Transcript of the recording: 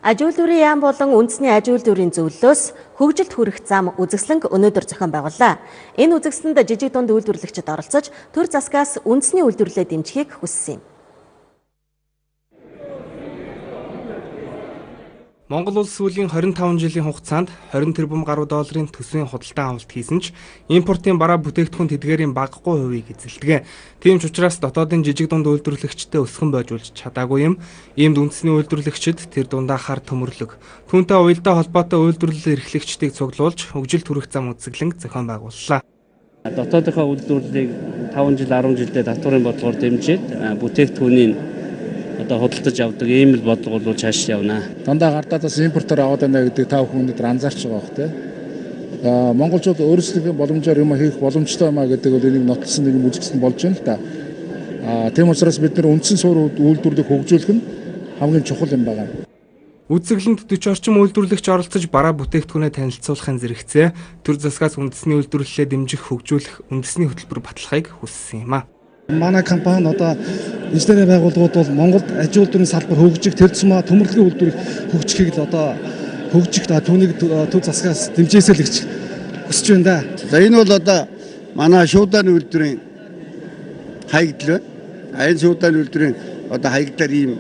Аж үйлдвэрийн яам болон үндэсний аж үйлдвэрийн зөвлөлөөс хөгжилд хүрэх зам үзэсгэлэнг өнөөдөр зохион байгууллаа. Энэ үзэсгэлэнд жижиг дунд үйлдвэрлэгчид оролцож, төр засгаас үндэсний үйлдвэрлэлээ дэмжихийг хүссэн юм. Монгол улс сүүлийн 25 жилийн хугацаанд 20 тэрбум гаруй долларын төсвийн худалдан авалт хийсэн ч импортын бараа бүтээгдэхүүн тэдгээрийн багагүй хувийг эзэлдэг. Тийм ч учраас дотоодын жижиг дунд үйлдвэрлэгчдэд өсгөн бойжуулж чадаагүй юм. Иймд үндэсний үйлдвэрлэгчид тэр дундаа хар төмөрлөг, түүнтэй уялдаа холбоотой үйлдвэрлэл эрхлэгчдийг цуглуулж хөгжилд хүрэх зам үзэсгэлэнг зохион байгууллаа. Дотоодынхоо үйлдвэрлэлийг 5 жил 10 жилдээ татварын бодлогоор дэмжиж бүтээгдэхүүнийг одоо худалдаж авдаг ийм л бодлого бол цааш явна. Дандаа гардаадаас импортоор аваад байна гэдэг та бүхэн өнөөдөр анзаарч байгаа бох тий. Монголчууд өөрсдийнхөө боломжоор юм хийх боломжтой юм а гэдэг бол энийг нотлсон нэг юм үзэгдсэн болж байна л да. Тийм учраас бид нар үндсэн суурь үйлдвэрлэлийг хөгжүүлэх нь хамгийн чухал юм байна. Үзэсгэлэнд 40 орчим үйлдвэрлэгч оролцож бараа бүтээгдэхүүнээ танилцуулахын зэрэгцээ төр засгаас үндэсний үйлдвэрлэлээ дэмжих, хөгжүүлэх үндэсний хөтөлбөр батлахыг хүссэн юм а. Манай компани одоо инженерийн байгууллагууд бол Монголд аж үйлдвэрийн салбар хөгжих, тэр тусмаа төмөрлөгийн үйлдвэрийг хөгжихийг л одоо хөгжих, түүнийг төв засгаас дэмжээсэй л гэж хүсэж байна да. За энэ бол одоо манай шуудааны үйлдвэрийн хаягдал байна. Энэ шуудааны үйлдвэрийн одоо хаягдлаар ийм